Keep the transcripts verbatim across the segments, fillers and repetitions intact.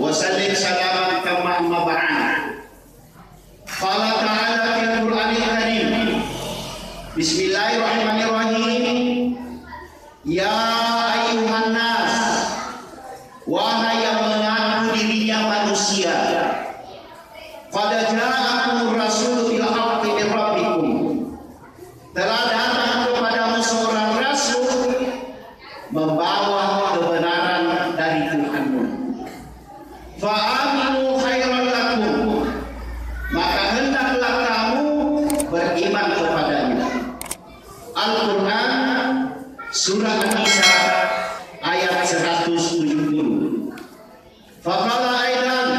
وسلم سلاما تاما، أما بعد. قال تعالى في القرآن الكريم، بسم الله الرحمن الرحيم. Ya ayyuhan nas, wahai yang mengaku dirinya manusia, qad ja'akumur rasulu bil haqqi min rabbikum, telah datang kepadamu seorang rasul membawa kebenaran dari Tuhanmu. Fa aminu khairan lakum, maka hendaklah kamu beriman kepadanya. Al-Quran, surah An-Nisa, ayat seratus tujuh puluh. Faqala aidan,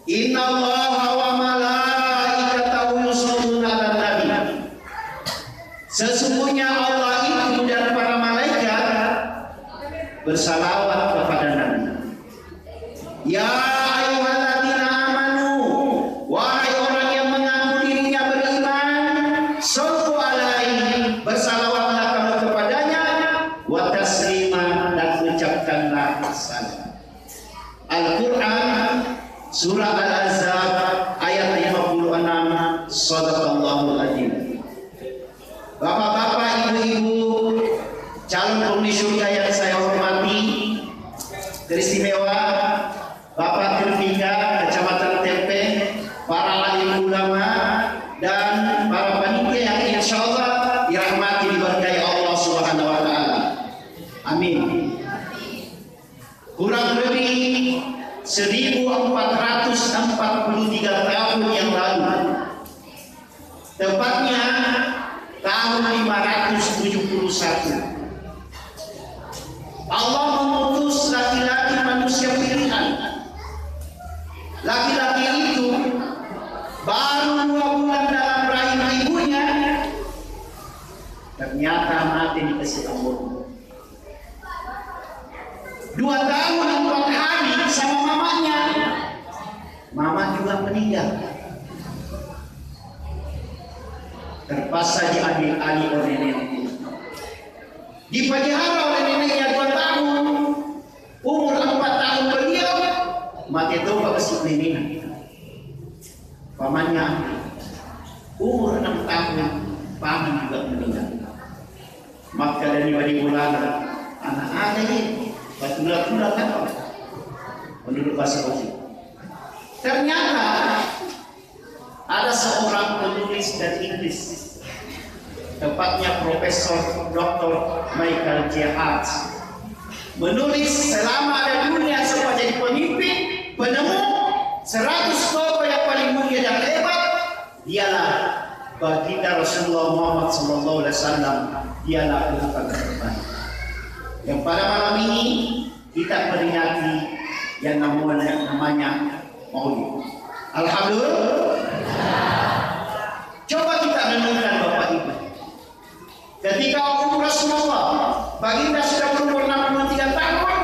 innallaha wa malaikatahu yusalluna 'alan nabi. Sesungguhnya Allah itu dan para malaikat bersalawat kepada Nabi. Ya ayyuhalladzina amanu, wahai orang yang mengaku dirinya beriman, sallu alaihi, bersalawatlah kamu kepadanya, wa taslima, dan ucapkanlah salam. Al-Quran, surah Al-Ahzab, ayat lima puluh enam. Sadaqallahul adzim. Bapak-bapak, ibu-ibu, calon penghuni surga yang saya hormati, teristimewa Bapak Tirfika, Kecamatan Tempe, para alim ulama, dan para panitia yang insya Allah dirahmati, diberkahi Allah Subhanahu wa Ta'ala. Amin. Kurang lebih seribu empat ratus empat puluh tiga tahun yang lalu, tepatnya tahun lima ratus tujuh puluh satu, Allah mengutus laki-laki manusia pilihan. Laki-laki itu baru dua bulan dalam rahim ibunya, ternyata mati dikasih Allah. Dua tahun empat hari sama mamanya, mama juga meninggal. Terpaksa diambil alih oleh neneknya. Dipelihara oleh neneknya dua tahun. Umur empat tahun beliau, mate topa besi neneknya. Pamannya umur enam tahun, paman juga meninggal. Maka dari wali mulana, anak ada ini, batula-tula kan? Menurut bahasa Bali. Ternyata ada seorang penulis dari Inggris, tepatnya Profesor Doktor Michael J. Hart, menulis selama ada dunia sempat jadi pemimpin, penemu seratus tokoh yang paling mulia dan hebat, dialah Baginda Rasulullah Muhammad sallallahu alaihi wasallam, dialah utusan terbaik. Yang pada malam ini kita peringati yang namanya, namanya Maulid. Alhamdulillah. Coba kita renungkan, Bapak Ibu. Ketika umur Rasulullah, Baginda sudah berumur enam puluh tiga tahun,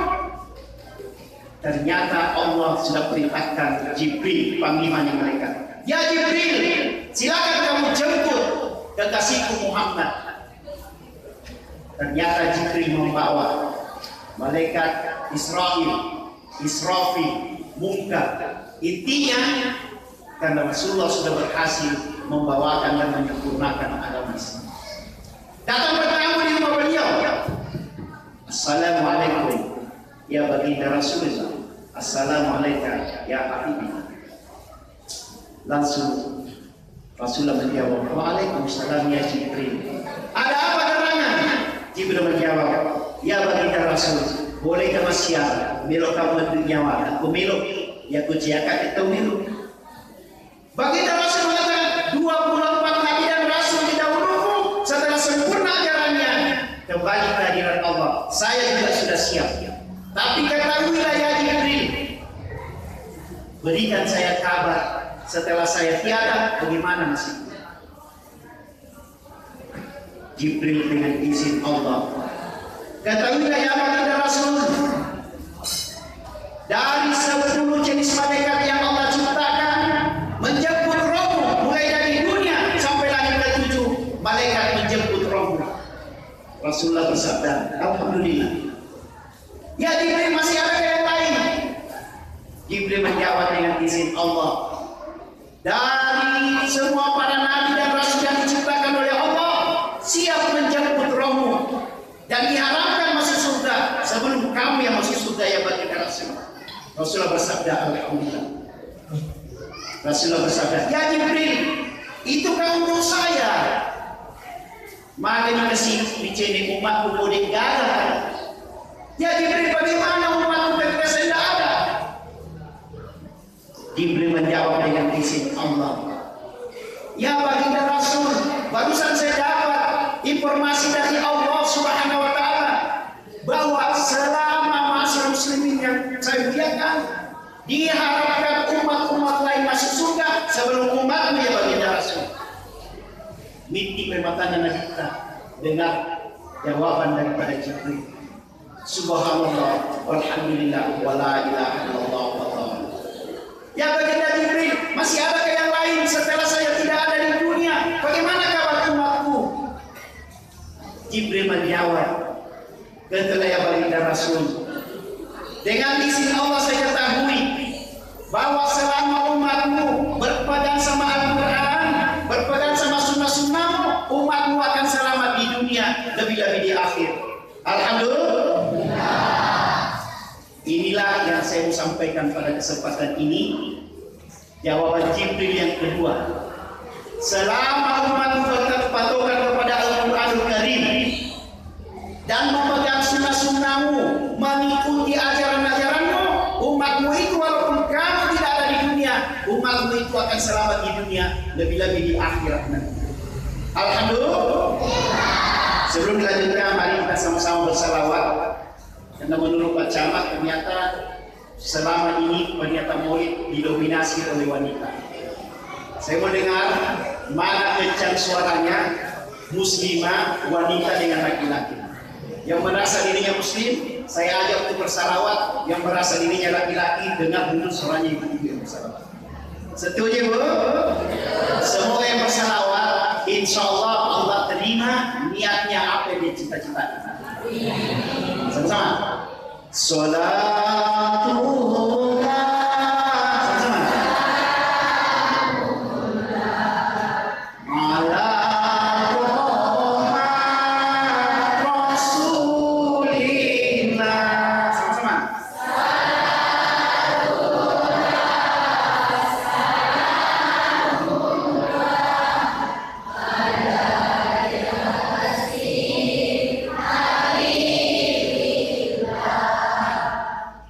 ternyata Allah sudah perintahkan Jibril, panglima malaikat. "Ya Jibril, silakan kamu jemput kekasihku Muhammad." Ternyata Jibril membawa malaikat Israil, Israfil, Munkar. Intinya, karena Rasulullah sudah berhasil membawakan dan menyempurnakan agama Islam. Datang bertamu di rumah beliau. "Assalamualaikum, ya Baginda Rasulullah." "Assalamualaikum, ya Habibie." Langsung Rasulullah menjawab, "Waalaikumsalam ya Jibril. Ada apa gerangan?" Jibril menjawab, "Ya Baginda Rasul, bolehkah masih ya, melo kamu nyawa, aku melo, ya aku ciakat itu melo." Baginda Rasul mengatakan, "Dua puluh empat nabi dan rasul didahuluku, setelah sempurna ajarannya, kembali ke hadirat Allah. Saya juga sudah siap. Tapi ketahuilah ya Jibril, berikan saya kabar setelah saya tiada, bagaimana nasibnya?" Jibril dengan izin Allah. Ketahuilah ya Baginda Rasul, dari sepuluh jenis malaikat yang Allah ciptakan, menjemput rohmu mulai dari dunia sampai langit ketujuh, malaikat menjemput rohmu. Rasulullah bersabda, "Alhamdulillah. Ya Jibril, masih ada yang lain?" Jibril menjawab dengan izin Allah. Dari semua para nabi dan rasul yang diciptakan oleh Allah, siap menjemput rohmu. Dan diharapkan masuk surga sebelum kamu yang masuk surga, ya Baginda Rasul. Rasulullah bersabda, Alhamdulillah. Rasulullah bersabda, "Ya Jibril, itukah untuk saya?" Maka dikasih dicene umatku kode gagal. "Ya Jibril, bagaimana umatku ketika saya tidak ada?" Jibril menjawab dengan izin Allah. "Ya Baginda Rasul, barusan saya dapat informasi dari Allah Subhanahu wa Ta'ala bahwa selama masa muslimin yang saya muliakan, diharapkan umat-umat lain masuk surga sebelum umatmu, ya Baginda Rasul." Mitti pematanna Nabitta, dengar jawaban daripada Jibril. Subhanallah, walhamdulillah, wala ilaha illallah, wallahu akbar. "Ya Baginda Jibril, masih adakah yang lain setelah saya tidak ada di dunia? Bagaimana kabar umatku?" Jibril menjawab, "Tentulah ya Baginda Rasul. Dengan izin Allah saya ketahui bahwa selama umatmu berpegang sama Al-Quran, berpegang sama sunnah-sunnahmu, umatmu akan selamat di dunia, lebih-lebih di akhir." Alhamdulillah. Inilah yang saya mau sampaikan pada kesempatan ini. Jawaban Jibril yang kedua, selama umatmu tetap patokan kepada Al-Quranul Karim dan memegang sunnah-sunnahmu, mengikuti ajaran-ajaranmu, umatmu itu walaupun kamu tidak ada di dunia, umatmu itu akan selamat di dunia, lebih-lebih di akhirat nanti. Alhamdulillah. Sebelum dilanjutkan, mari kita sama-sama bersalawat. Karena menurut Pak Camat, ternyata selama ini pendeta Maulid didominasi oleh wanita. Saya mau dengar mana kencang suaranya muslimah wanita dengan laki-laki. Yang merasa dirinya muslim, saya ajak untuk bersalawat. Yang merasa dirinya laki-laki, dengar dulu suaranya ibu-ibu yang bersalawat. Setuju, Bu? Semua yang bersalawat, insya Allah Allah terima niatnya apa yang dia cita-citakan. Sama-sama. Salatullah. Sama-sama. Ala Toha Rasulillah. Sama-sama.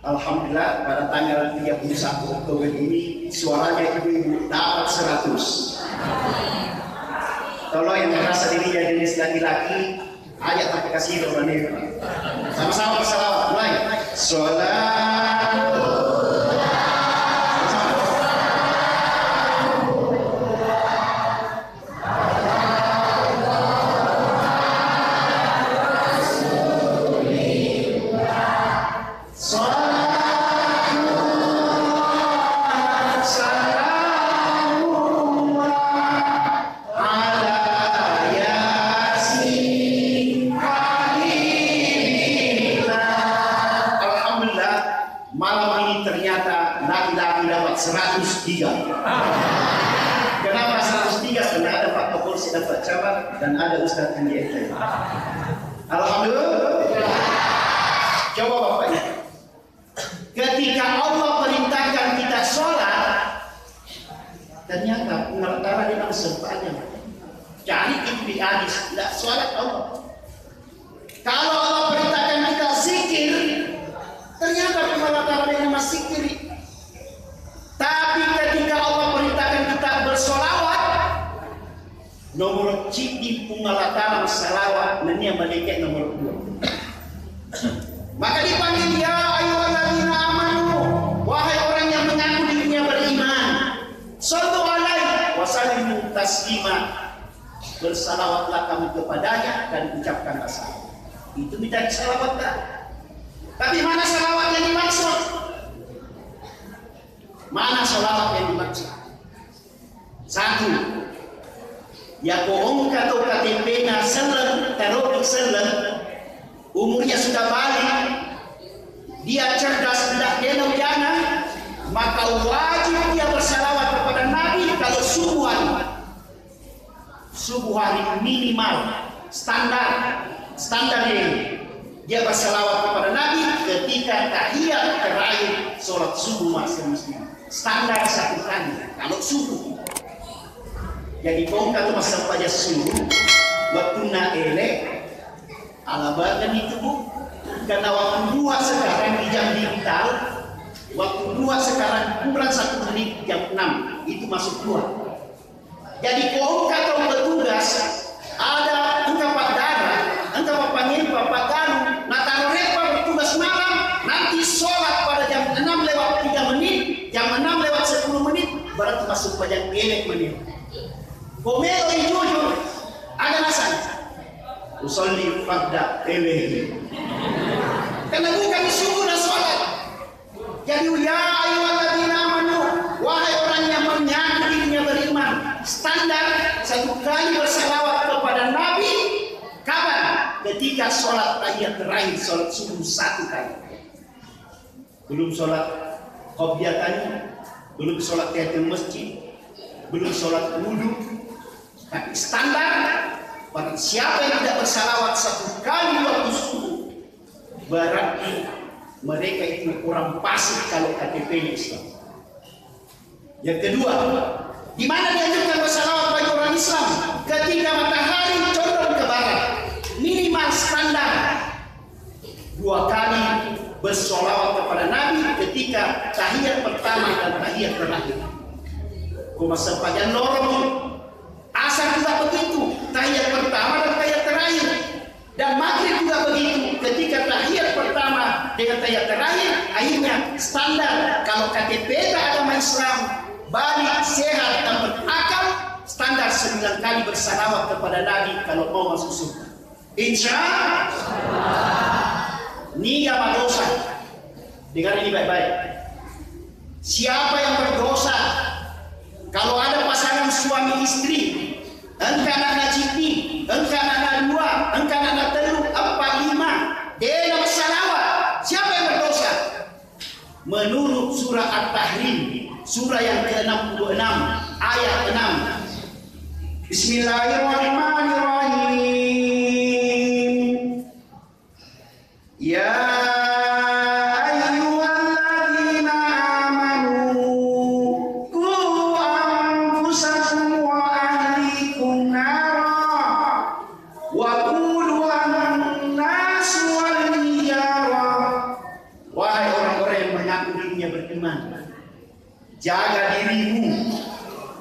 Alhamdulillah, pada tanggal tiga puluh satu Oktober ini, suaranya ibu-ibu dapat seratus. Tolong yang merasa dirinya jenis laki-laki, ajak pakai kasih mana. Sama-sama bersalawat, mulai. Salat. Alhamdulillah, malam ini ternyata laki-laki dapat seratus tiga. Kenapa seratus tiga? Karena ada Pak Kapolsek dan Pak Camat dan ada Ustadz Andi F M. Alhamdulillah. Coba Bapak Ibu. Ketika Allah perintahkan kita sholat, ternyata Puang Allah Ta'ala dia langsung tanya. Cari itu di hadis, tidak sholat Allah. Kalau Allah perintahkan kita zikir, ternyata Puang Allah Ta'ala dia masih zikir. Tapi ketika Allah perintahkan kita bersolawat, nomor ciddi Puang Allah Ta'ala salawat, nennia malaikat nomor dua. Maka dipanggil, "Ya ayyuhalladzina amanu, wahai orang yang mengaku dirinya beriman, sallu alaihi wa sallimu taslima." Bersalawatlah kamu kepadanya dan ucapkanlah salam. Itu minta salawat, kan? Tapi mana salawat yang dimaksud? Mana salawat yang dimaksud? Satu, yako engka to K T P-na selleng, taroki selleng, umurnya sudah balik, dia cerdas, tidak dia ujana, Maka wajib dia bersalawat kepada Nabi kalau subuh hari. Subuh hari minimal standar, standar ini. Dia bersalawat kepada Nabi ketika tahiyat terakhir sholat subuh, maksudnya standar satu kali kalau subuh. Jadi kongka tu massempajang subuh, waktunna ele, ala bagan itu, Bu. Karena waktu dua sekarang di jam digital, waktu dua sekarang kurang satu menit, jam enam itu masuk dua. Jadi ko engka tau petugas, ada engka paddara, engka papangeng, papaggaru, nataro reppa bertugas malam, nanti sholat pada jam enam lewat tiga menit, jam enam lewat sepuluh menit, berarti massempajang ele menit. Ko melo jujur, ada nasang. Usolli farda ele. Karena bukan subuh na sholat. Jadi, ya ayyuhalladzina amanu, wahai orang yang mengaku dirinya beriman, standar satu kali bersalawat kepada Nabi, kapan? Ketika sholat tahiyat terakhir, sholat subuh satu kali. Belum sholat qobliyah tadi, belum sholat tahiyatul masjid, belum sholat wudhu, tapi standar, barang siapa yang tidak bersalawat satu kali waktu subuh, berarti mereka itu orang fasik kalau K T P-nya Islam. Yang kedua, di mana dianjurkan bersalawat bagi orang Islam? Ketika matahari condong ke barat, minimal standar dua kali bersalawat kepada Nabi ketika tahiyat pertama dan tahiyat terakhir. Ko massempajang lorong, asar juga begitu, tahiyat pertama dan tahiyat terakhir. Dan maghrib juga begitu, ketika tahiyat pertama dengan tahiyat terakhir, akhirnya standar kalau K T P-ta agama Islam, balik sehat dan berakal, standar sembilan kali bersalawat kepada Nabi kalau mau masuk surga. Insya Allah. Niga madosa. Dengar ini baik-baik. Siapa yang berdosa? Kalau ada pasangan suami istri, engka anakna citi, engka anakna dua, engka anakna tellu, empat, lima, dena massalawa, siapa yang berdosa? Menurut surah At-Tahrim, surah yang keenam puluh enam, ayat enam. Bismillahirrahmanirrahim. Ya ayyuhalladzina amanu, qu anfusakum wa ahlikum nara, wa quduhan nas wal hijarah. Wahai orang-orang yang mengaku dirinya beriman, jaga dirimu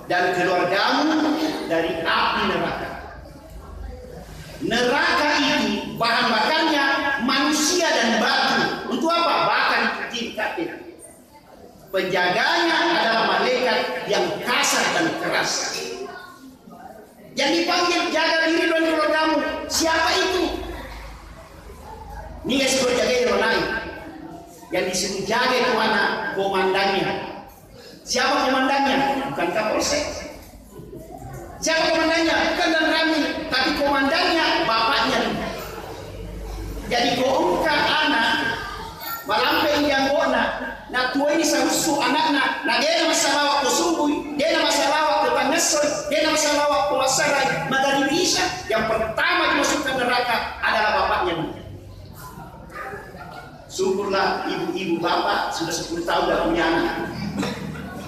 dan keluargamu dari api neraka. Neraka itu bahan bakarnya manusia dan batu. Untuk apa? Bakar itu jin kafir. Penjaganya adalah malaikat yang kasar dan keras. Yang dipanggil jaga diri dan keluargamu. Siapa itu? Ini yang suruh jaga orang lain. Yang disuruh jaga itu mana? Komandannya. Siapa komandannya? Bukan Kapolsek. Siapa komandannya? Bukan Danramil, tapi komandannya bapaknya. Jadi ko engka anak malampe i anggona, natuai ni sarussu anakna, na dena massalawa ko subui, dena massalawa ko tangngessoi, dena massalawa ko assarai, magaribi isya, yang pertama dimasukkan neraka adalah bapaknya. Syukurlah ibu-ibu bapak sudah sepuluh tahun tidak punya anak.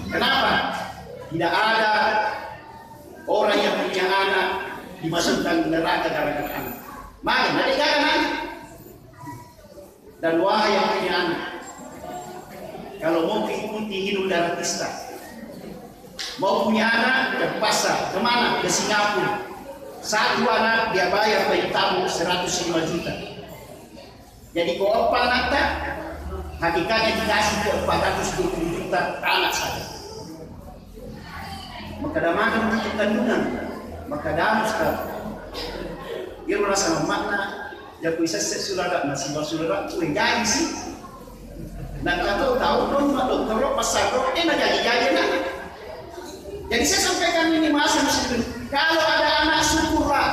Kenapa? Tidak ada orang yang punya anak dimasukkan neraka gara-gara anak. Maka, nanti jangan anak. Dan wahai yang punya anak, kalau mau ikuti hidup artis, mau punya anak, ke pasar, kemana? Ke Singapura. Satu anak dia bayar bayi tabung seratus lima juta. Jadi ko eppa anatta, hakikatnya dikasih ke empat ratus dua puluh juta anak saja. Maka damana untuk kandungan, maka damu sekali. Dia merasa lemakna, ya kui sesse sulara, masih sulara, kui gaji sih. Nah, kata tahu dong, mak dokter, pasar, eh, nah, jadi-jadi, nah. Jadi saya sampaikan ini, masa muslim, kalau ada anak, syukurlah.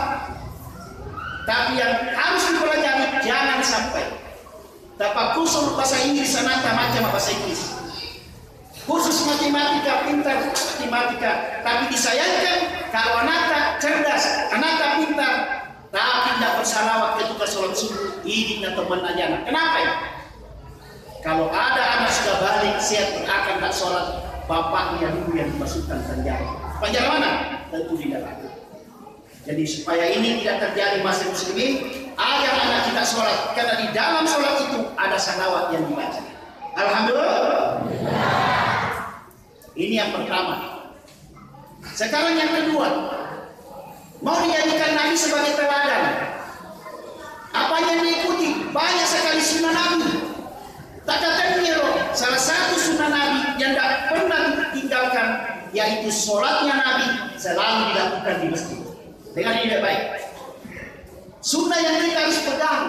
Tapi yang harus dipelajari, jangan sampai tapakusur bahasa Inggris, anakta macam bahasa Inggris. matematika pintar, matematika, tapi disayangkan kalau anakta cerdas, anakta pintar, tapi tidak bersalawat ketika sholat subuh, ini na teman aja. Kenapa ya? Kalau ada anak sudah balik, sehat berakal, tak sholat, bapaknya dulu yang dimasukkan penjara. Penjara mana? Tentu di neraka. Jadi supaya ini tidak terjadi, masyarakat muslimin, agar anak kita sholat, karena di dalam sholat itu ada salawat yang dibaca. Alhamdulillah. Ini yang pertama. Sekarang yang kedua, mau dijadikan Nabi sebagai teladan. Apa yang diikuti? Banyak sekali sunnah Nabi. Takatenni ro, salah satu sunnah Nabi yang tidak pernah ditinggalkan, yaitu sholatnya Nabi selalu dilakukan di masjid. Dengar ini baik-baik. Sunnah yang kita harus pegang,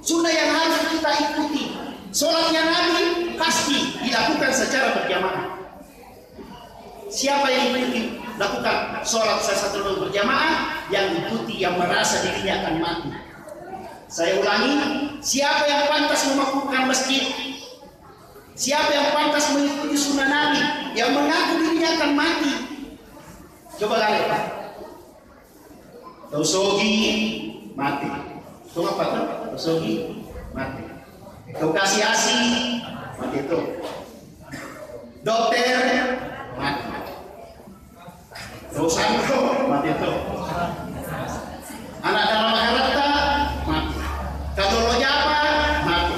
sunnah yang harus kita ikuti. Sholatnya Nabi pasti dilakukan secara berjamaah. Siapa yang ikuti, lakukan sholat salah satu berjamaah, yang ikuti, yang merasa dirinya akan mati. Saya ulangi, siapa yang pantas memakmurkan masjid? Siapa yang pantas mengikuti sunnah Nabi, yang mengaku dirinya akan mati? Coba lihat, Pak. Tau sogi mati. Tau apa tuh? Tau sogi mati. Tau kasi asi mati tuh. Dokter mati. Tau sanro mati tuh. Anak dalam makarata mati. Kalau lo japa mati.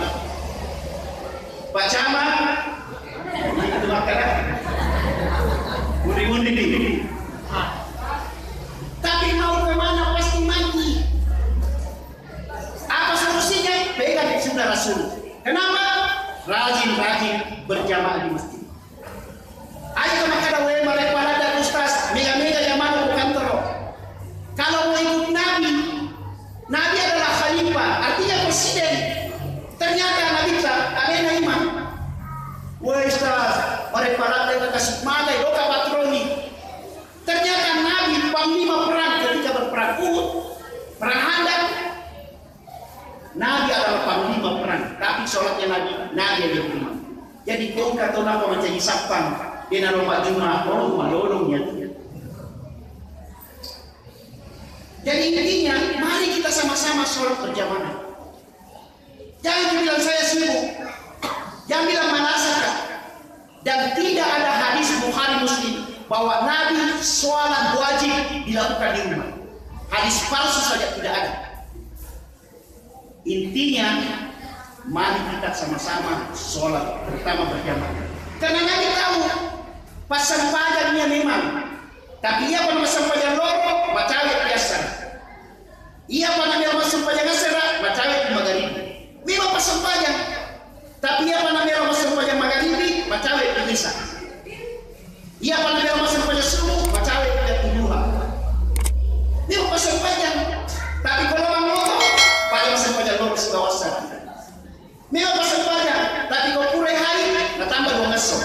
Pak Camat, itu makkada. Undi-undi ni. Tapi mau ke mana pasti mati. Apa solusinya? Pegang sunnah Rasul. Kenapa? Rajin-rajin berjamaah di masjid. Aja makkada, "We, marepa ladda, Ustaz, mega-mega jamang ko kantoro." Kalau mau ikut Nabi, Nabi adalah khalifah, artinya presiden. Ternyata Nabi ta alena imam. "We, Ustaz, marepa ladda, kasih magai, doka patroli." Ternyata Nabi panglima perang ketika berperang Uhud, perang Handaq. Nabi adalah panglima perang, tapi sholatnya Nabi, Nabi yang imam. Jadi, kau kata apa menjadi satpam, dia nalo Pak Juma, oh, malolong ya. Jadi, intinya, mari kita sama-sama sholat berjamaah. Jangan bilang saya sibuk, jangan bilang malas. Dan tidak ada hadis Bukhari Muslim bahwa Nabi sholat wajib dilakukan di rumah. Hadis palsu saja tidak ada. Intinya, mari kita sama-sama sholat, terutama berjamaah. Karena Nabi tahu, passampajangnya memang. Tapi iya pada passampajang loro, macawe biasa. Iya pada Nabi Allah passampajang asera, macawe magaribi. Memang passampajang. Tapi iya pada Nabi Allah passampajang magaribi, macawe isya. Iya pada Nabi Allah passampajang subuh, macawe duha. Memang passampajang. Tapi kalau mau, pada passampajang loro sibawa asera. Memang passampajang, tapi ko purai hari, natambah dua ngesso.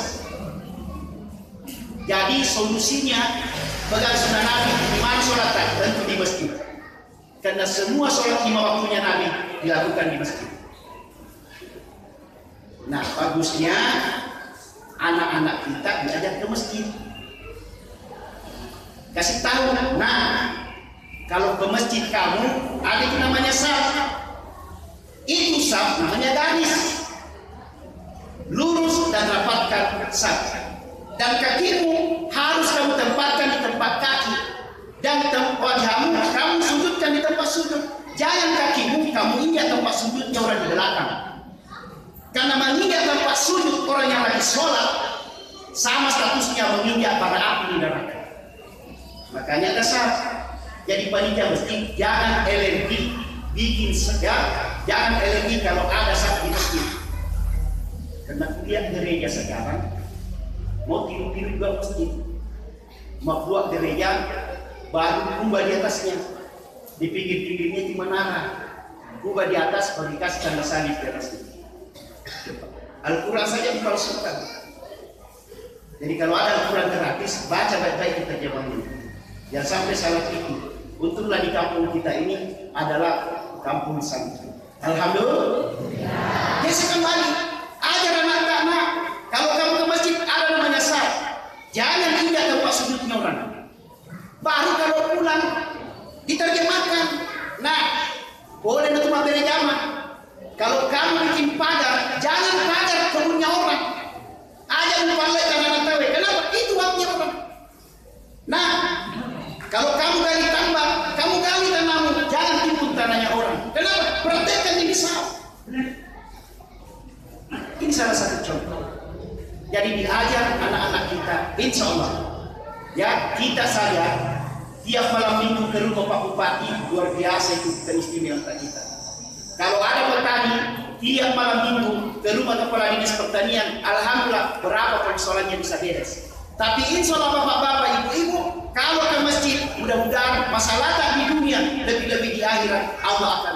Jadi solusinya, pegang sunnah Nabi, di mana sholat? Tentu di masjid. Karena semua sholat lima waktunya Nabi dilakukan di masjid. Nah, bagusnya anak-anak kita diajak ke masjid. Kasih tahu, "Nah, kalau ke masjid kamu, ada itu namanya saf. Itu saf namanya garis. Lurus dan rapatkan saf. Dan kakimu harus kamu tempatkan di tempat kaki. Dan tem- wajahmu kamu sujudkan di tempat sujud. Jangan kakimu kamu injak tempat sujudnya orang di belakang." Karena menginjak tempat sujud orang yang lagi sholat, sama statusnya menginjak bara api di neraka. Makanya dasar. Jadi panitia masjid, jangan alergi bikin segar, jangan alergi kalau ada saf di masjid. Karena kulihat gereja sekarang, mau tiru-tiru juga masjid. Membuat gereja baru, kuba di atasnya, di pinggir-pinggirnya itu menara. Kuba di atas, bagi kasih tanda salib di atasnya. Al-Quran saja dipalsukan. Jadi kalau ada Al-Quran gratis, baca baik-baik kita jamaah ini. Jangan sampai salah itu. Untunglah di kampung kita ini adalah kampung santri. Alhamdulillah. Jadi sekembali, ajar anak-anak, kalau kamu ke masjid, ada namanya saf. Ini salah satu contoh. Jadi diajar anak-anak kita, insya Allah. Ya, kita saja tiap malam minggu ke rumah Pak Bupati, luar biasa itu keistimewaan kita. Kalau ada petani, tiap malam minggu ke rumah kepala dinas pertanian, alhamdulillah berapa persoalannya bisa beres. Tapi insya Allah bapak-bapak, ibu-ibu, kalau ke masjid, mudah-mudahan masalah tak di dunia, lebih-lebih di akhirat, Allah akan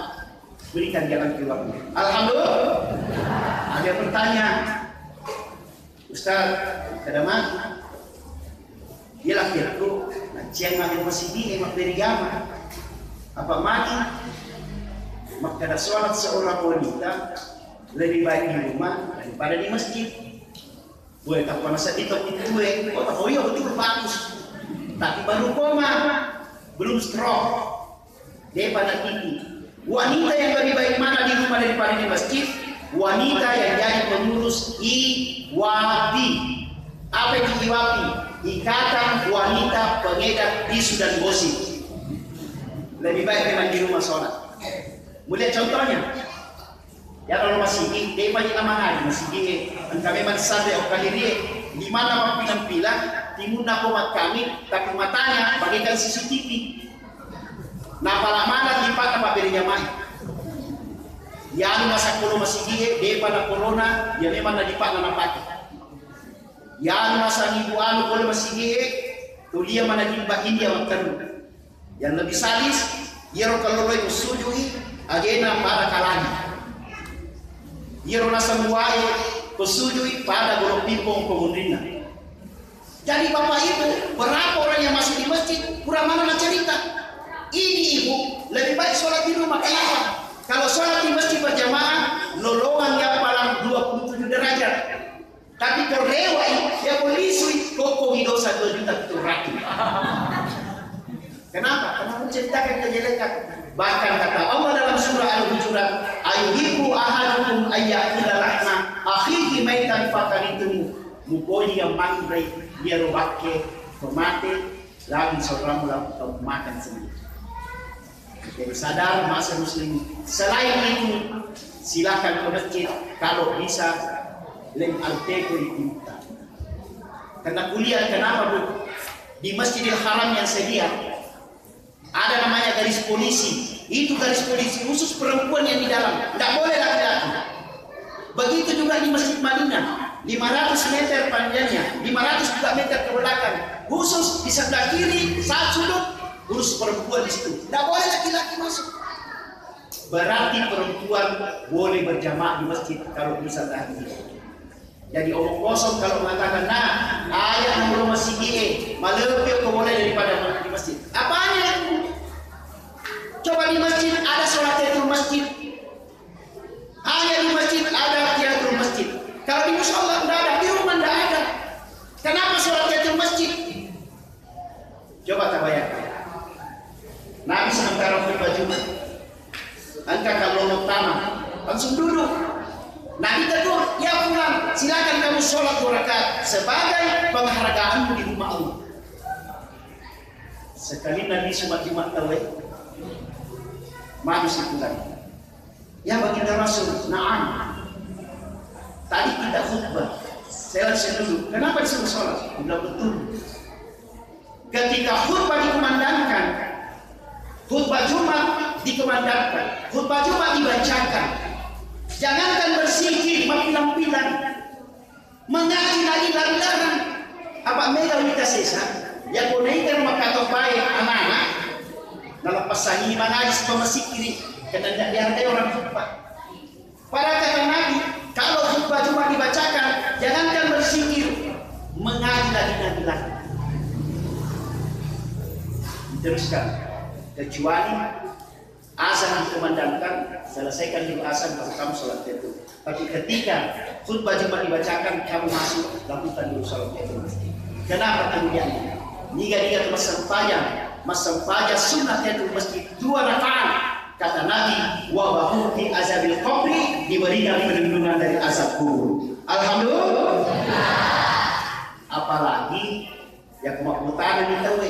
berikan jalan keluarnya. Alhamdulillah. Ada yang bertanya, Ustaz, kada mati. Iya lah, kira-kira, nah, ciang ada masjid ini, mak beri jama. Apa mati? Maka ada sholat seorang wanita lebih baik di rumah daripada di masjid. Gue tak pernah sedih tapi gue, oh, oh iya betul, bagus. Tapi baru koma, belum stroke. Depa nakitti. Wanita yang lebih baik mana di rumah daripada di masjid? Wanita yang jadi pengurus I W A P I. Apa itu I W A P I? Ikatan Wanita Pengedar Isu dan Gosip. Lebih baik memang di rumah sholat. Melihat contohnya, ya, kalau masigi, depa ji namahari masigi, engka memang sare okkahirie, di mana mappilang-pilang, timunna ko makkami, tapi matanya bagaikan C C T V. Napala maneng lipatna pabbere jamaah. Yanu masakkolo masigie, depa na corona, ya memang na lipatna napake. Yanu masangibu anu pole masigie, tulia mana jilbab India makkaru. Yang lebih sadis, iyaro kalloloi musujui, agena pada kalani. Iyaro naseng wae, pesujui pada golong pimpong pemunrinna. Jadi Bapak Ibu, berapa orang yang masuk di masjid, kurang mana na cerita. Ini Ibu, lebih baik sholat di rumah. Kenapa? Kalau sholat di masjid berjamaah, lolongan yang paling dua puluh tujuh derajat. Tapi ko rewai, ya ko lisui, ko ko dosa dua juta tujuh ratus. Kenapa? Karena menceritakan kejelekan. Bahkan kata Allah dalam surah Al-Hujurat, "Ayuhibbu ahadukum ayyakula lahma akhihi maitan fakarihtumuh." Mupoji yang mangrai dia robakke pemate lagi seorang mula makan sendiri. Jadi sadar masa muslim. Selain itu, silakan ke masjid kalau bisa lem alteko itu. Karena kuliah kenapa, Bu? Di Masjidil Haram yang saya lihat, ada namanya garis polisi. Itu garis polisi khusus perempuan yang di dalam. Tidak boleh laki-laki. Begitu juga di Masjid Madinah, lima ratus meter panjangnya, lima ratus juga meter ke belakang. Khusus di sebelah kiri, saat sudut, khusus perempuan di situ. Tidak boleh laki-laki masuk. Berarti perempuan boleh berjamaah di masjid kalau bisa tahajud. Jadi omong kosong kalau mengatakan, "Nah, ayah mau masjid, eh, malepih kau boleh daripada di masjid." Apanya? Coba di masjid ada sholat tahiyatul masjid. Hanya di masjid ada tahiyatul masjid. Kalau di musola nggak ada, di rumah nggak ada. Kenapa sholat tahiyatul masjid? Coba tabayangkan. Nabi sementara khutbah Jumat, engka kallolo tama, langsung duduk. Nabi tegur, "Ya pulang, silakan kamu sholat dua rakaat sebagai penghargaanmu di rumah Allah." Sekali Nabi sholat Jumat tawe, manu si pulang. Ya Baginda Rasul, naam. Tadi kita khutbah, saya langsung duduk. Kenapa disuruh sholat? Dia bilang, "Betul." Ketika khutbah dikumandangkan, khutbah Jumat dikumandangkan, khutbah Jumat dibacakan, jangankan berzikir, mappilang-pilang, mengaji lagi larang-larang. Apa mega wita sesa? Ya koneita rumah kato bae anak-anak, naleppassangi mangaji sama masikiri, karena tidak dihargai orang khutbah. Pada kata Nabi, kalau khutbah Jumat dibacakan, jangankan berzikir, mengaji lagi nanti lagi. Diteruskan, kecuali azan dikumandangkan, selesaikan dulu azan, baru kamu sholat itu. Tapi ketika khutbah Jumat dibacakan, kamu masuk, lakukan dulu sholat itu. Kenapa kemudian? Niga-niga tu massempajang, massempajang sunnah itu masjid dua rakaat. Kata Nabi, "Wa bahu fi azabil qabri," diberikan perlindungan dari azab kubur. Alhamdulillah. Apalagi yang mau bertanya di tawe.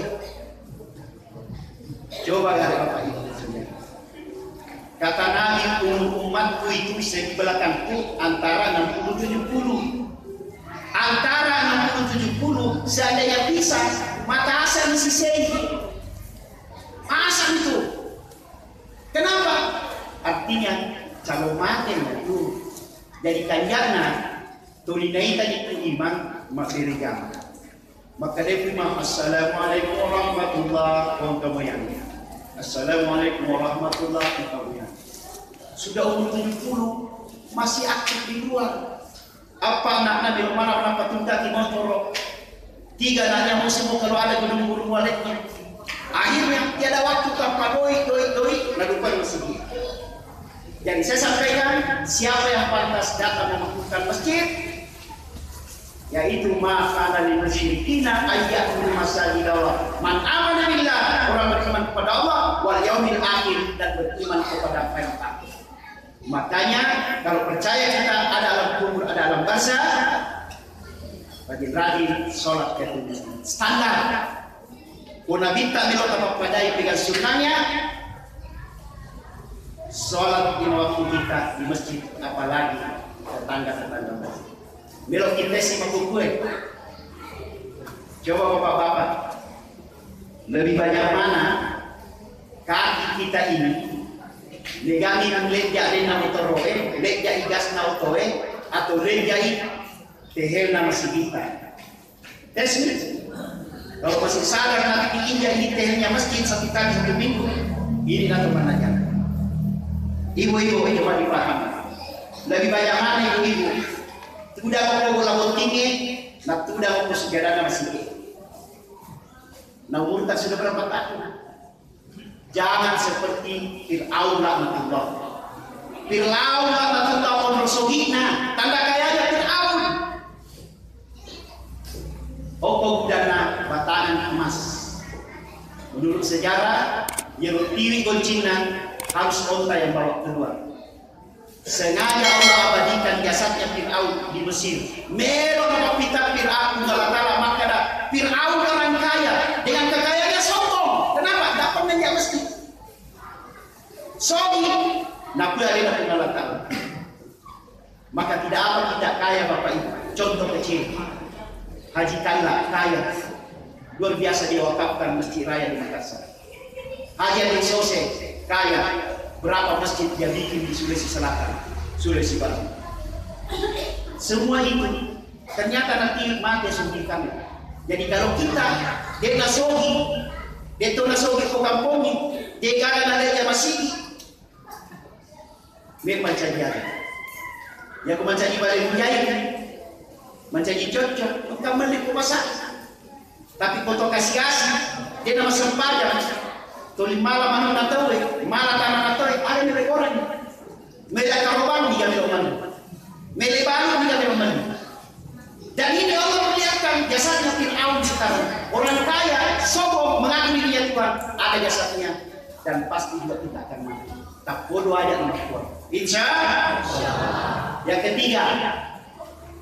Coba gare Bapak Ibu sekalian. Kata Nabi, umur Aku itu bisa di belakangku antara enam puluh tujuh puluh. Antara enam puluh tujuh puluh, seandainya bisa, mata asal isi sei. Masa itu? Kenapa? Artinya, kalau mate itu, jadi kanjana, tuli naita itu imang, mabbere jama. Makkedai Imam, "Assalamualaikum warahmatullah," wong kamoyang. "Assalamualaikum warahmatullah," wong kamoyang. Sudah umur tujuh puluh, masih aktif di luar. Apa anaknya belum mana pernah patunta di motor. Tiga anaknya mau semua kalau ada gunung-gunung waleknya. Akhirnya tiada waktu tanpa doi, doi, doi, lalu pergi masjid. Jadi saya sampaikan, siapa yang pantas datang memakmurkan masjid, yaitu ma kana lil musyrikina ayya'muru masajidallah. Man amana billah, orang beriman kepada Allah, wal yaumil akhir, dan beriman kepada akhirat. Makanya kalau percaya kita ada alam kubur, ada alam barzah, rajin-rajin sholat ke standar. Ko Nabitta melo tapappadai pegang sunnahnya, sholat lima waktu kita di masjid, apalagi tetangga-tetangga masjid. Melo kita si makukue. Coba bapak-bapak, lebih banyak mana kaki kita ini megangi lejja denna motoroe, lejja igasna otoe, atau lejjai tehelna masjid kita? Tes ni. Kalau masih sadar nanti injak ini tehelnya masjid satu kali satu minggu, ini nanti menanya. Ibu-ibu, coba dipahami. Lebih banyak mana ibu-ibu? Tidak mau bola bottingnya, nah tidak mau sejarahnya masih. Nah, umur tak sudah berapa tahun? Jangan seperti Fir'aun laknatullah. Fir'aun laknatullah, onro sogina, tanda kayanya Fir'aun. Okko gudana batangan emas. Menurut sejarah, yang tiwi goncinna harus onta yang bawa keluar. Sengaja Allah abadikan jasadnya Fir'aun di Mesir. Melo napappita Fir'aun, Puang Allah Ta'ala makkada, Fir'aun orang kaya, dengan kekayaannya sombong. Kenapa? Tidak pernah dia masjid. Sombong. Nakuya alena Puang Allah Ta'ala. Maka tidak apa kita kaya, Bapak Ibu. Contoh kecil. Haji Kalla kaya. Luar biasa dia wakafkan Masjid Raya di Makassar. Haji Andi Sose kaya, berapa masjid dia bikin di Sulawesi Selatan, Sulawesi Barat. Semua itu ternyata nanti mati sungguh kami. Jadi kalau kita, dia nasogi, dia tu nasogi ko kampongi, dia gaga nalai masigi, me mancaji aga. Ya ko mancaji bale mujai, mancaji cocok, engka melli ko pasang. Tapi ko to kasi-asi, de na masempajang, tuli mala manenna tauwe, mala tanana tauwe, ada ni rekoran. Mela karobang ni kami roman. Mela balu ni kami roman. Dan ini Allah perlihatkan jasadnya Fir'aun sekarang. Orang kaya, sombong, mengaku dirinya Tuhan, ada jasadnya. Dan pasti juga kita akan mati. Tak bodoh aja sama Tuhan. Insya Allah. Yang ketiga,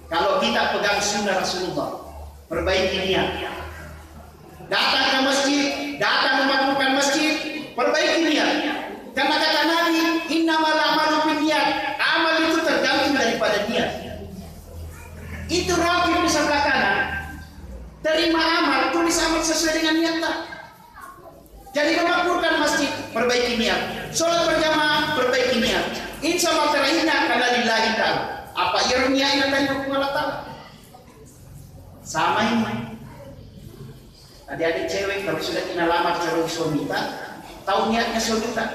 kalau kita pegang sunnah Rasulullah, perbaiki niat. Datang ke masjid, datang memakmurkan masjid, perbaiki niat. Karena kata Nabi, "Innamal a'malu binniyat." Amal itu tergantung daripada niat. Itu Raqib di sebelah kanan. Terima amal, tulis amal sesuai dengan niatnya. Jadi memakmurkan masjid, perbaiki niat. Sholat berjamaah, perbaiki niat. Insya Allah terakhirnya karena lillahi ta'ala. Apa iya niatnya tadi Allah Ta'ala? Sama ini. Adik-adik cewek, kalau sudah kita lamar calon suami kita, tahu niatnya suami kita.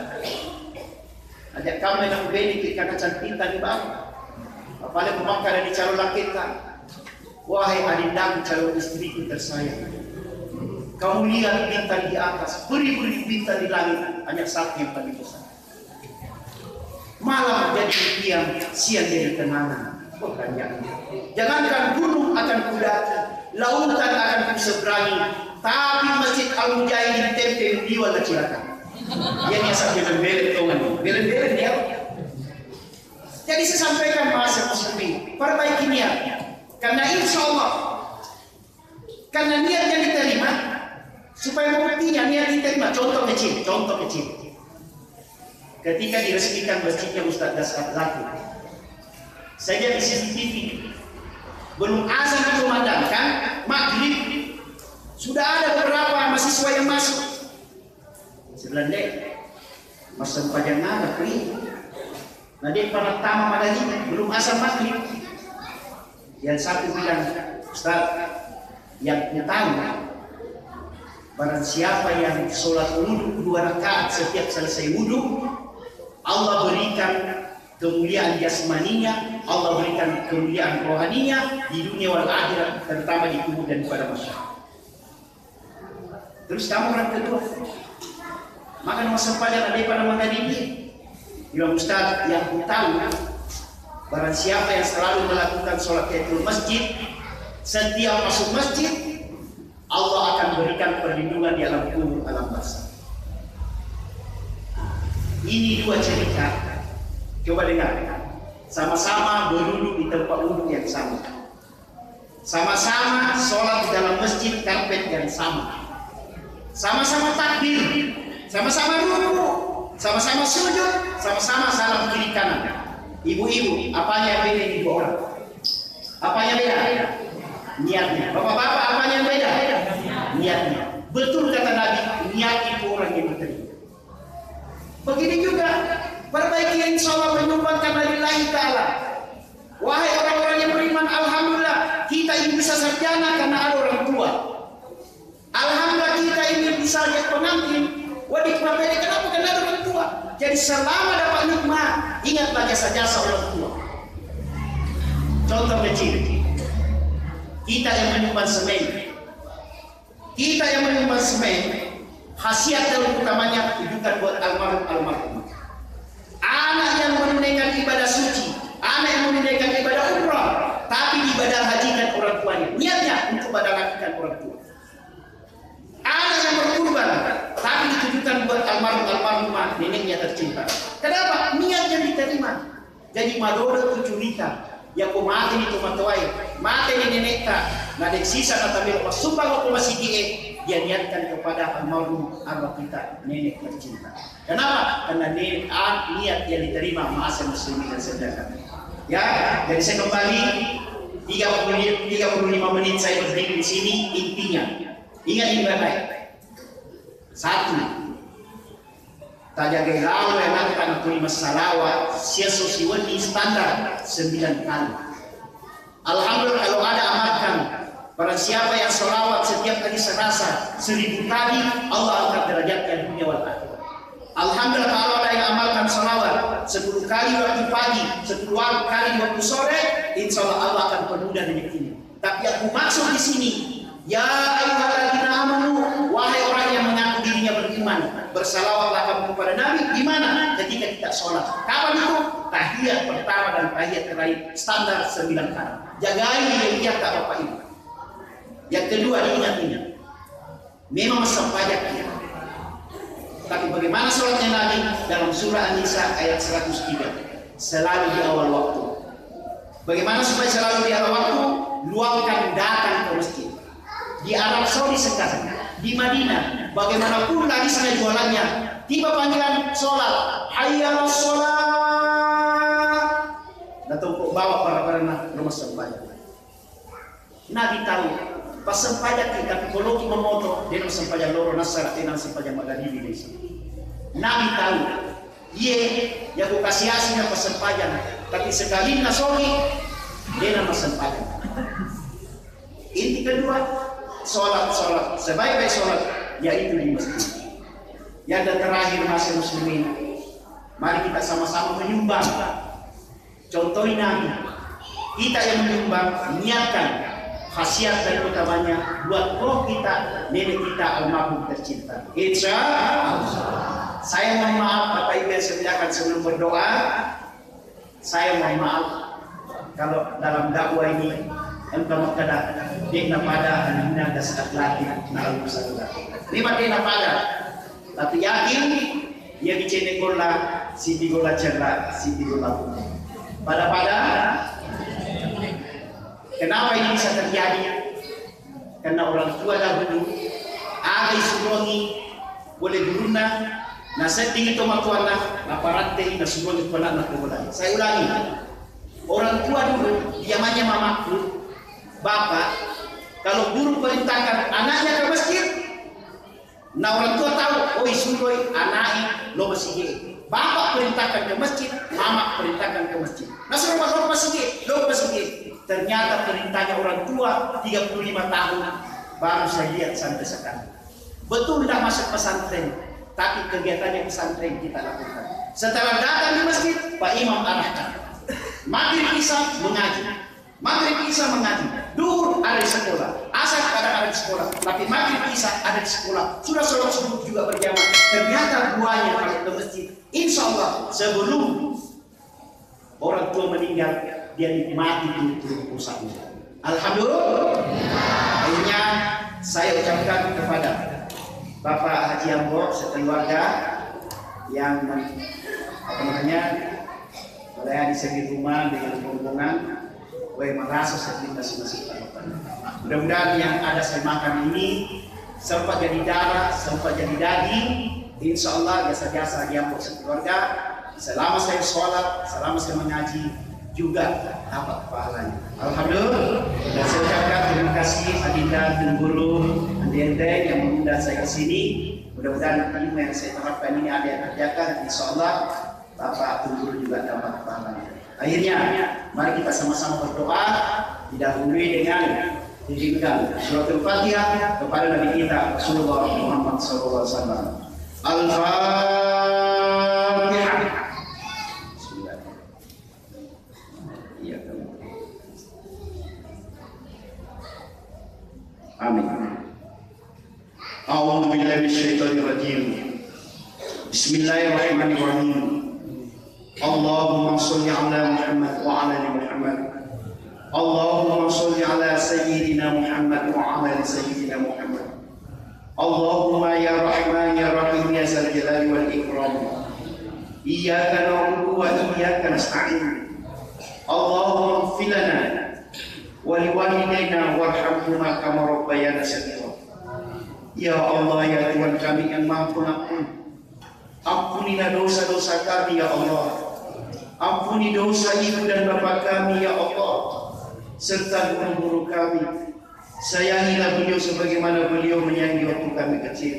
Aja kamu yang aku beli, karena cantik tadi, Bang. Apalagi pemangkar di calon laki kita. Wahai adindaku, calon istriku tersayang, kamu lihat bintang di atas, beribu-ribu bintang di langit, hanya satu yang paling besar. Malam jadi impian, siang jadi kenangan. Wah, jangan. Jangankan gunung akan kudaki, lautan akan kuseberangi, tapi Masjid Al Mujahidin tempe liwa la cilaka. Iya, biasa belen-belen, tongan. Belen-belen, ya. Jadi saya sampaikan, ma'asyiral muslimin, perbaiki niat. Karena insya Allah, karena niat yang diterima, supaya buktinya niat diterima. Contoh kecil, contoh kecil. Ketika diresmikan masjidnya Ustaz Dasar Laki, saya lihat di C C T V, belum azan dikumandangkan, maghrib, sudah ada beberapa mahasiswa yang masuk. Saya bilang, "Dek, massempajang apa ini?" Nah, dia pernah tama maghrib, belum azan maghrib. Yang satu bilang, "Ustaz, yang ku tahu, barang siapa yang sholat wudhu dua rakaat setiap selesai wudhu, Allah berikan kemuliaan jasmaninya, Allah berikan kemuliaan rohaninya di dunia wal akhirat, terutama di kubur dan pada masyarakat." Terus kamu orang kedua, maka nomor sempat yang ada pada menghadiri. Bilang, "Ustaz, yang ku tahu, barang siapa yang selalu melakukan sholat tahiyatul masjid, setiap masuk masjid, Allah akan berikan perlindungan di alam kubur, alam barzakh." Ini dua cerita. Coba dengar. Sama-sama berwudu di tempat wudu yang sama. Sama-sama sholat di dalam masjid karpet yang sama. Sama-sama takbir, sama-sama ruku, sama-sama sujud, sama-sama salam kiri kanan. Ibu-ibu, apanya yang beda ini dua orang? Apanya beda? Niatnya. Bapak-bapak, apanya yang beda? Niatnya. Betul kata Nabi, niat itu orang yang diterima. Begitu juga, perbaiki insya Allah, menyumbangkan lillahi ta'ala. Wahai orang-orang yang beriman, alhamdulillah, kita ini bisa sarjana karena ada orang tua. Alhamdulillah, kita ini bisa jadi pengantin. Wadik mapede, kenapa? Karena ada orang tua. Jadi selama dapat nikmat, ingatlah jasa-jasa orang tua. Contoh kecil, kita yang menyumbang semen, kita yang menyumbang semen, khasiat dan utamanya tujukan buat almarhum, almarhum. Anak yang menunaikan ibadah suci, anak yang menunaikan ibadah umrah, tapi ibadah hajikan orang tuanya. Niatnya untuk ibadah hajikan orang tua. Anak yang berkurban, tapi ditujukan buat almarhum, almarhumah, neneknya tercinta. Kenapa? Niat yang diterima. Jadi, madodo tu curita. Yako mate ni tomatoae, mate ni nenekta, na de sisa na tabelo massumbang ko masigi'e, dia niatkan kepada almarhum arwah kita, nenek tercinta. Kenapa? Karena ni-, a-, niat yang diterima ma'asyiral muslimin dan saudara. Ya, jadi saya kembali, tiga puluh, tiga puluh lima menit saya berdiri di sini, intinya, ingat ini baik-baik. Satu, tajagai lalo anatta natuli massalawat, siesso siwenni standar sembilan kali. Alhamdulillah, kalau ada amalkan, barang siapa yang salawat setiap kali serasa seribu kali, Allah angkat derajatnya dunia wal akhirat. Alhamdulillah, kalau ada yang amalkan salawat sepuluh kali waktu pagi, sepuluh kali waktu sore, insya Allah, Allah akan permudah rezekinya. Tapi aku maksud di sini, ya ayyuhalladzina amanu, wahai orang yang mengaku dirinya beriman, bersalawatlah kamu kepada Nabi. Di mana? Ketika kita sholat. Kapan itu? Tahiyat pertama dan tahiyat terakhir, standar sembilan kali. Jagai niat kita, Bapak Ibu. Yang kedua, diingat-ingat. Memang massempajang kita. Tapi bagaimana sholatnya Nabi? Dalam surah An-Nisa ayat seratus tiga. Selalu di awal waktu. Bagaimana supaya selalu di awal waktu? Luangkan datang ke masjid. Di Arab Saudi sekarang, di Madinah, bagaimanapun larisnya jualannya, tiba panggilan sholat, "Hayya 'alas sholat." Datang kok bawa para-para rumah sempajang. Nabi tahu, pas sempajang kita, tapi kalau kita memoto, dia nak sempajang loro, nasara, dia nak sempajang magaribi, dia bisa. Nabi tahu, iye, ya ku kasih asing apa sempajang, tapi sekali nasogi, dia nak sempajang. Inti kedua, sholat, sholat, sebaik-baik sholat, yaitu di masjid. Yang terakhir, masih muslimin, mari kita sama-sama menyumbang. Contohnya, kita yang menyumbang, niatkan khasiat dan utamanya buat roh kita, nenek kita almarhum tercinta. Insya Allah. Saya mohon maaf, Bapak Ibu yang saya muliakan, sebelum berdoa, saya mohon maaf kalau dalam dakwah ini engka makkeda, de'na pada anunna dasar laki na almarhum. Ini mah de'na pada. Tapi yakin, iya bicene golla, siti golla cerra, siti golla pute. Pada-pada, kenapa ini bisa terjadi? Karena orang tua dahulu, aga isurongi oleh gurunna, Nasedding tomatoanna, naparattei, nasuroangngi ana'na ko bola. Saya ulangi, orang tua dulu, diamannya mamaku, bapak, kalau guru perintahkan anaknya ke masjid, na orang tua tahu, oh, isuroi anaknya lo masjid. Bapak perintahkan ke masjid, mama perintahkan ke masjid. Nasuro lo masjid, lo masjid. Ternyata perintahnya orang tua tiga puluh lima tahun baru saya lihat sampai sekarang. Betul tidak masuk pesantren, tapi kegiatannya pesantren kita lakukan. Setelah datang di masjid, Pak Imam arahkan. Maghrib Isya mengaji. Maghrib Isya mengaji. Duhur ada di sekolah. Asar kadang ada di sekolah. Tapi Maghrib Isya ada di sekolah. Sudah sholat subuh juga berjamaah. Ternyata buahnya kalau ke masjid. Insya Allah sebelum orang tua meninggal, dia nikmati itu, itu usahanya. Alhamdulillah. Akhirnya saya ucapkan kepada Bapak Haji Ambo sekeluarga yang men- apa namanya, melayani saya di rumah dengan rombongan, gue merasa sedih masing-masing. Mudah-mudahan yang ada saya makan ini sempat jadi darah, sempat jadi daging. Insya Allah jasa-jasa dia untuk sekeluarga. Selama saya sholat, selama saya mengaji, juga dapat pahalanya. Alhamdulillah. Dan saya ucapkan terima kasih Adinda Tungguru Andi Enteng yang mengundang saya ke sini. Mudah-mudahan ilmu yang saya terapkan ini ada yang kerjakan. Insya Allah Bapak Tungguru juga dapat pahalanya. Akhirnya, mari kita sama-sama berdoa, didahului dengan dikirimkan suratul Fatihah kepada Nabi kita Rasulullah Muhammad sallallahu alaihi wasallam. Al-Fatihah. Bismillah. Iya, amin. أعوذ بالله من الشيطان الرجيم. بسم الله الرحمن الرحيم. اللهم صل على محمد وعلى آل محمد. اللهم صل على سيدنا محمد وعلى آل سيدنا محمد. اللهم يا رحمن يا رحيم يا ذا الجلال والإكرام. إياك نعبد وإياك نستعين. اللهم اغفر لنا ولوالدينا وارحمهما كما ربيانا صغيرا. Ya Allah, ya Tuhan kami yang Maha Pengampun, ampunilah dosa-dosa kami, ya Allah. Ampuni dosa ibu dan bapak kami, ya Allah, serta guru-guru kami. Sayangilah beliau sebagaimana beliau menyayangi waktu kami kecil.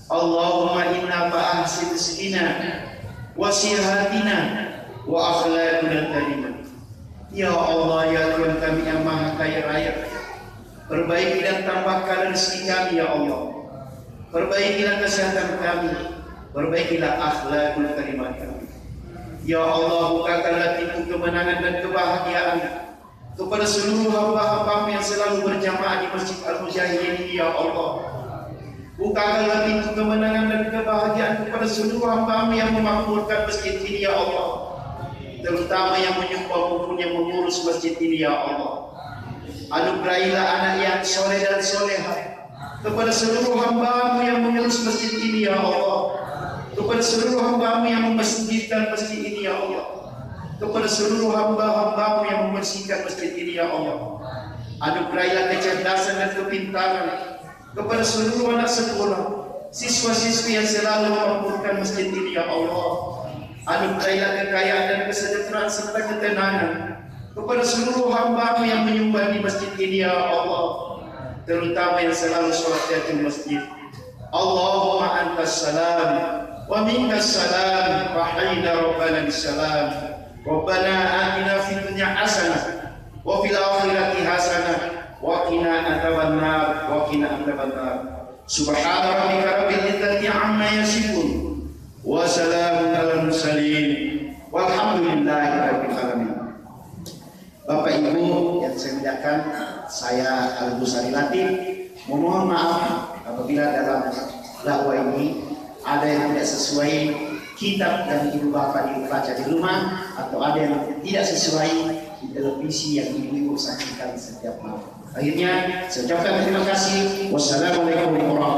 Allahumma inna fa ahsin rizqina wa sihatina wa akhlaqna karimah. Ya Allah, ya Tuhan kami yang Maha Kaya Raya, perbaikilah, tambahkanlah rezeki kami, ya Allah. Perbaikilah kesehatan kami, perbaikilah akhlakul karimah kami. Ya Allah, bukakanlah pintu kemenangan dan kebahagiaan kepada seluruh hamba-hambamu yang selalu berjamaah di Masjid Al-Mujahidin ini, ya Allah. Bukakanlah pintu kemenangan dan kebahagiaan kepada seluruh hambamu yang memakmurkan masjid ini, ya Allah. Terutama yang menyumbang maupun yang mengurus masjid ini, ya Allah. Anugerahilah anak yang soleh dan solehah kepada seluruh hambamu yang mengurus masjid ini, ya Allah. Kepada seluruh hambamu yang memesjidkan masjid ini, ya Allah. Kepada seluruh hamba-hambamu yang membersihkan masjid ini, ya Allah. Anugerahilah kecerdasan dan kepintaran kepada seluruh anak sekolah, siswa-siswi yang selalu memakmurkan masjid ini, ya Allah. Anugerahilah kekayaan dan kesejahteraan serta ketenangan kepada seluruh hambamu yang menyumbang di masjid ini, ya Allah. Terutama yang selalu sholat di masjid. Allahumma antas salam, wa minkas salam, wa hayyina rabbana bis salam. Rabbana atina fid dunya hasanah, wa fil akhirati hasanah, wa qina adzabannar, wa qina adzabannar. Subhana rabbika rabbil izzati amma yasifun, wa salamun alal mursalin, walhamdulillahi rabbil alamin. Bapak Ibu yang saya muliakan, saya Al Busari Latif memohon maaf apabila dalam dakwah ini ada yang tidak sesuai kitab yang Ibu Bapak Ibu baca di rumah atau ada yang tidak sesuai di televisi yang Ibu-ibu saksikan setiap malam. Akhirnya, saya ucapkan terima kasih. Wassalamualaikum warahmatullahi